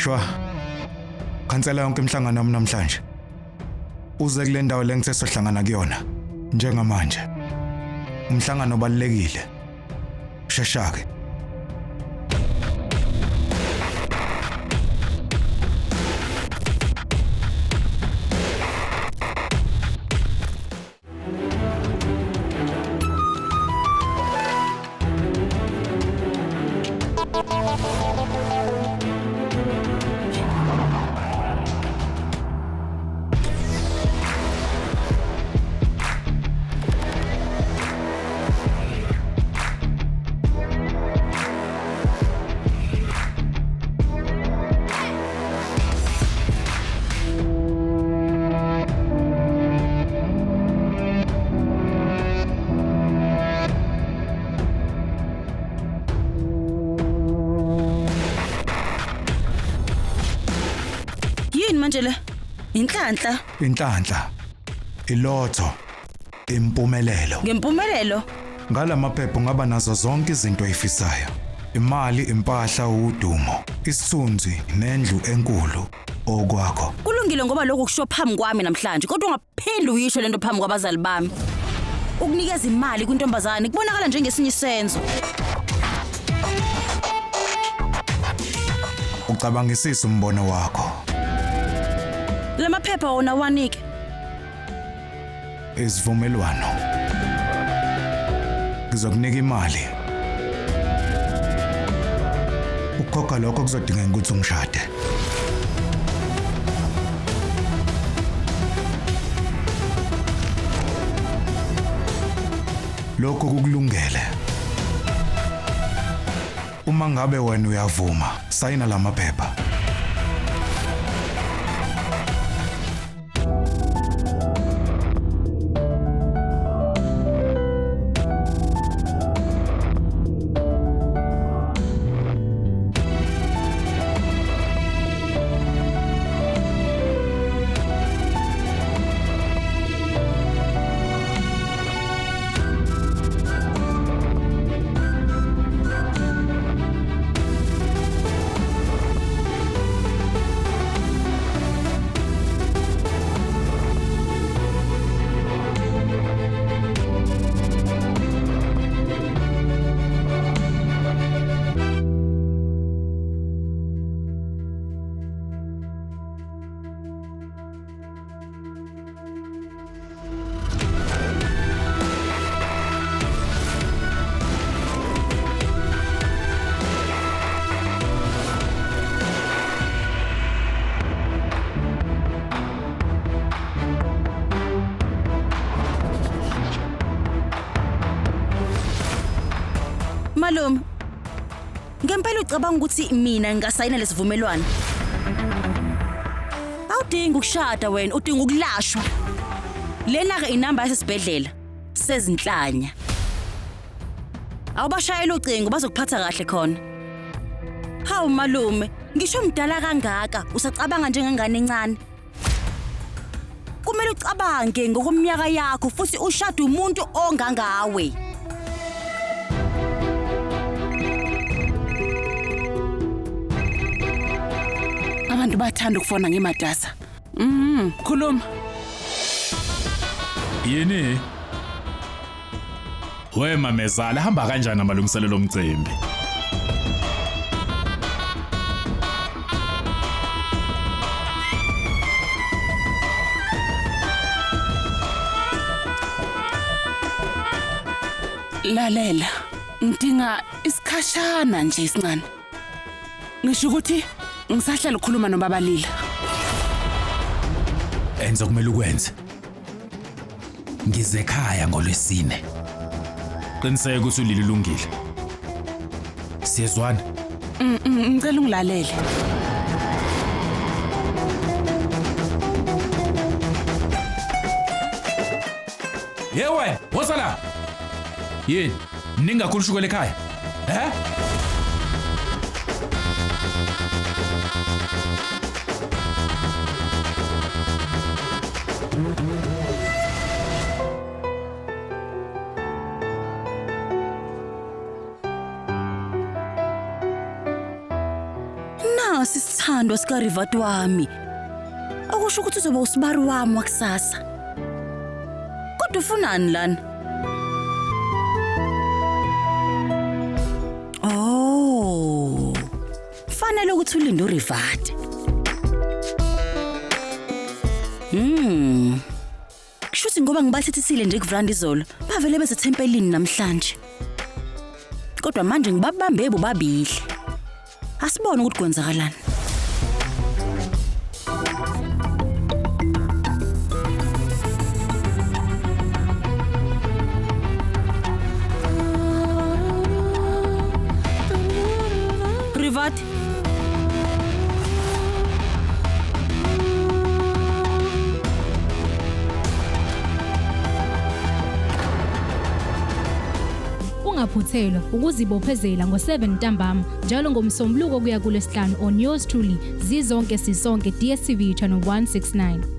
Ngeshwa khansela yonke imihlangano yami namhlanje. Uze kule ndawo lengithe sohlangana kuyona njengamanje. Umhlangano obalekile. Shesha ke. Yini manje le? Inhlanhla. Inhlanhla. Ilotho. Impumelelo. Ngempumelelo. Ngalamaphepha ungaba nazo zonke izinto oyifisayo. Imali, impahla, udumo, isithunzi nendlu enkulu okwakho. Kulungile ngoba lokhu kusho phambi kwami namhlanje kodwa ungaphindi uyisho lento phambi kwabazali bami. Ukunikeza imali kwintombazane kubonakala njengesinye isenzo. Ucabangisisa umbono wakho. Lamaphepha wona wanike. Isivumelwano. Ngizokunika imali. Ukukhokha lokho kuzodingeka ukuthi ungishade. Lokho kukulungele. Uma ngabe wena uyavuma, sayina lamaphepha. Malume, ngempela ucabanga ukuthi mina ngingasayina lesivumelwano? Awudingi ukushada wena, udinga ukulashwa. Lena ke inamba yasesibhedlela sezinhlanya. Awubashayela ucingo bazokuphatha kahle khona. Hawu malume, ngisho mdala kangaka usacabanga njengengane encane. Kumele ucabange ngokweminyaka yakho futhi ushade umuntu ongangawe. Abantu bathanda ukufona ngematasa. Khuluma. Yini? We mamezala hamba kanjani amalungiselelo omcimbi? Lalela, ngidinga isikhashana nje isincane. Ngisho ukuthi ngisahlela ukukhuluma nobaba Lila. Enza kumele ukwenze. Ngize ekhaya ngolwesine. Qiniseka ukuthi ulili ulungile. Siyezwana. Ngicela ungilalele. Yewe, woza la. Yini? Mningi kakhulu ushukela ekhaya. Eh? Nasi isithando. Isithandwa sikaRivat wami. Okusho ukuthi uzoba usibari wami wakusasa. Kodwa ufunani lana? Oh. Fanele ukuthi ulinde uRivat. Kushuthi ngoba ngibathethisile nje kuvranda izolo, bavele besethempelini namhlanje. Kodwa manje ngibabambe bobabili. Asibone ukuthi kwenzakalani. Privat. Ungaphuthelwa ukuzibophezela ngo-7 ntambama njalo ngomsombuluko kuya kulesihlanu on yours truly zizonke sisonke DStv channel 169.